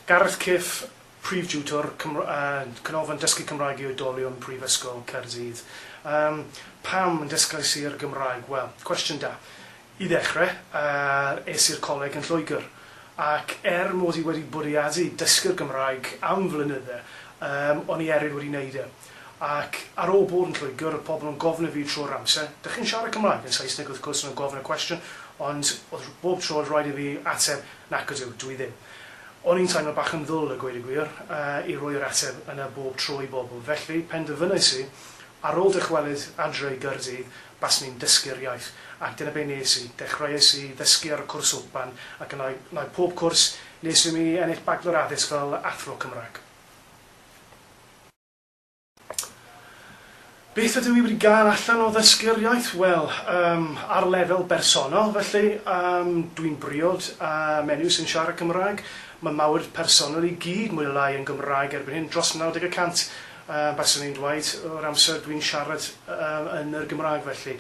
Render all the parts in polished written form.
Gareth Cyff, Prif Diwtor, Cymr- uh, Canolfan Dysgu Cymraeg i Oedolion, Prifysgol Caerdydd. Um, pam dysgais i'r Gymraeg? Wel, cwestiwn da. I ddechrau, uh, es i'r coleg yn Lloegr. Ac er mod i wedi bwriadu dysgu'r Gymraeg am flynydde, um, o'n i erioed wedi wneud e. Ac ar ôl bod yn Lloegr, oedd pobl yn gofyn i fi trwy'r amser, "Dych chi'n siarad Cymraeg?" Yn Saesneg, wrth gwrs, yn gofyn y cwestiwn, ond oedd bob tro oedd rhaid i fi ateb, "Nac ydw, dwi ddim." O'n i'n teimlo bach yn ddwl, a gweud y gwir, i roi'r ateb yna bob tro i bobl. Felly, penderfynais i, ar ôl dychwelyd adre i Gaerdydd, baswn i'n dysgu'r iaith. Ac dyna be nes i. Dechreuais i ddysgu ar y cwrs Wlpan, ac yna wnaeth pob cwrs nes i mi ennill baglor addysg fel athro Cymraeg. Beth ydw i wedi gael allan o ddysgu'r iaith? Wel, yym, ar lefel bersonol, felly, yym, dwi'n briod â menyw sy'n siarad Cymraeg. Mae mywyd personol i gyd, mwy neu lai, yn Gymraeg erbyn hyn, dros 90 y cant, yy, baswn i'n dweud, o'r amser dwi'n siarad yy yn yr Gymraeg, felly.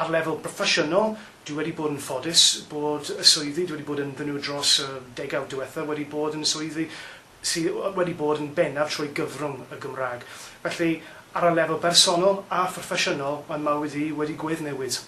Ar lefel broffesiynol, dwi wedi bod yn ffodus bod y swyddi dwi wedi bod ynddyn nhw dros y degawd diwethaf wedi bod yn swyddi sydd wedi bod yn bennaf trwy gyfrwng y Gymraeg. Felly, ar y lefel bersonol a phroffesiynol, mae mywyd i wedi gweddnewid.